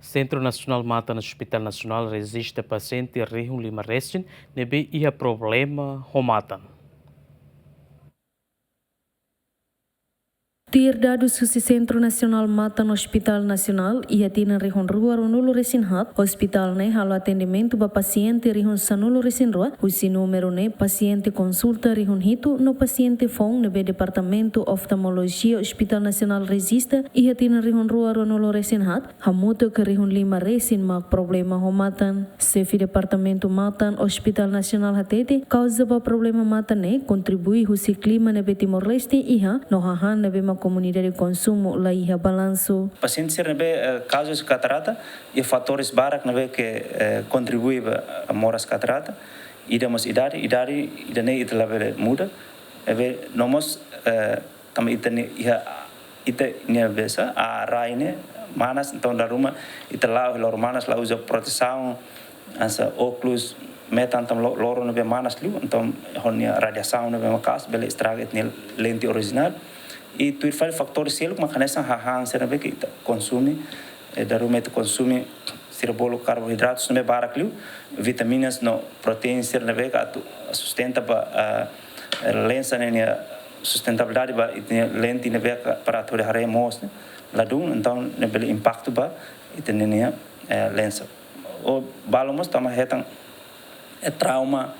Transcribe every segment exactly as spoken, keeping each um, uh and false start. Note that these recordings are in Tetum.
Sentru Nasionál Matan Hospital Nasionál rejista pasiente rihun lima resin ne'ebé iha problema ho matan. Tuir dadus husi Sentru Nasionál Matan Hospital Nasionál, iha tinan rihun rua ruanulu resin haat, hospitál ne'e halo atendimentu ba pasiente rihun sanulu resin rua, husi númeru ne'e pasiente konsulta rihun hitu no pasiente foun ne'ebé Departamentu Oftalmolojia Hospital Nasionál rejista iha tinan rihun rua ruanulu resin haat, hamutuk rihun lima resin mak problema ho matan. Xefe Departamentu Matan Hospital Nasionál hatete, kauza ba problema matan ne'e kontribui husi klima ne'ebé Timor-Leste iha, no hahán ne'ebé mak komunidade konsumu la iha balansu. Pasiente sira ne'ebé, eh, kazu katarata, iha fatores barak ne'ebé ke, eh, kontribui ba moras katarata, ida mós idade, idade, ida-ne'e ita labele muda, ne'ebé no mós, eh, tanba ita-nia iha, ita-nia besa, a rai ne'e manas, entaun dala ruma ita la'o iha loron manas la uza protesaun, hanesan ókulus, metan, entaun lo-, loron ne'ebé manas liu, entaun ho nia radiasaun ne'ebé maka'as bele estraga ita-nia lente orijinál. I tuir fali fatór seluk mak hanesan hahán sira ne'ebé ke ita konsume, eh, dala ruma ita konsume sira bolu karboidratus ne'ebé barak liu, vitaminas no proteína sira ne'ebé ke atu sustenta ba, ah, lensa ne'e nia sustentabilidade ba ita-nia lente ne'ebé ke para atu haree moos ne'e ladún, entaun ne'e bele impaktu ba ita-nia, eh, lensa. Ou balu mós tama hetan, eh, trauma,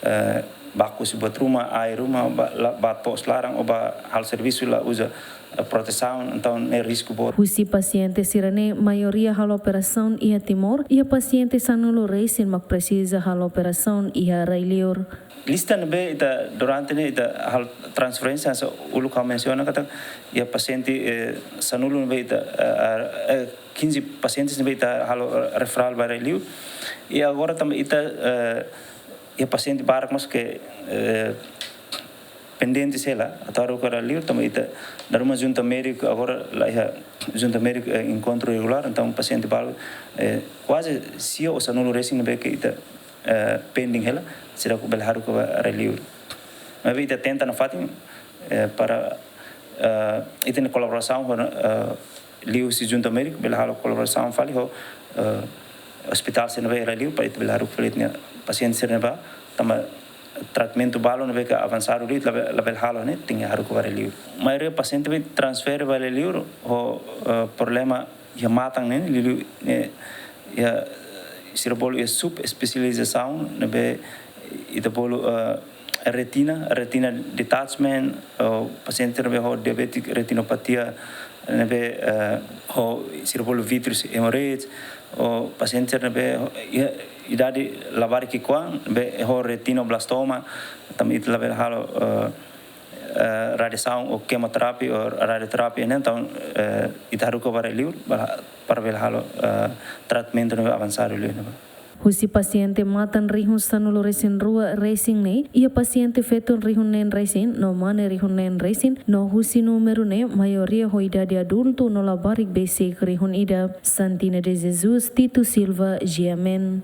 eh, baku husi buat ruma, ahi ruma, ba, la, ba to'os laran, ou ba halo servisu la uza, eh, protesaun, entaun ne'e risku boot. Husi pasiente sira-ne'e, maioria halo operasaun iha Timor, iha pasiente sanulu resin mak presiza halo operasaun iha rai-liur. Lista ne'ebé ita durante ne'e ita halo transferénsia, hanesan uluk ha'u mensiona katak iha pasiente, eh, sanulu ne'ebé ita, eh, eh, quinze pasientes ne'ebé ita halo, eh, referral ba rai-liur. I agora tanba ita, eh, iha pasiente barak mós ke, eh, pendente sira atu haruka ba rai-liur, tanba ita dala ruma junta médiku, agora la iha junta médiku, eh, enkontru regulár, entaun pasiente balu, eh, kuaze sia ou sanulu resin ne'ebé ke ita, eh, pending hela, sira bele haruka ba rai-liur. Maibé ita tenta nafatin, eh, para, eh, ita-nia kolaborasaun ho, eh, liuhusi junta médiku bele halo kolaborasaun fali ho, eh, hospitál sira ne'ebé iha rai-liur para ita bele haruka fali ita-nia pasiente sira ne'ebá, tanba tratamentu balu ne'ebé ke avansadu liu ita labele, labele halo ne'e, tenke haruka ba rai-liur. Maioria pasiente ne'ebé transfere ba rai-liur ho, eh, problema iha matan ne'e, liuliu ne'e, iha, sira bolu iha subespesializasaun ne'ebé ita bolu, eh, retina, retina detachment, ou pasiente ne'ebé ho diabetic retinopathy ne'ebé, eh, ho sira bolu vitreous hemorrhage, ou pasiente ne'ebé ho, iha idade labarik ki'ikoan ne'ebé ho retinoblastoma, tanba ita labele halo, eh, eh, radiasaun ou kemoterapia ou radioterapia ne'e, entaun, eh, ita haruka ba rai-liur, ba, para bele halo, eh, tratamentu ne'ebé avansadu liu ne'ebá. Husi pasiente matan rihun sanulu resin rua resin ne'e, iha pasiente feto rihun neen resin, no mane rihun neen resin, no husi númeru ne'e, maioria ho idade adultu no labarik besik rihun ida. Santina de Jesus, Tito Silva, G M N.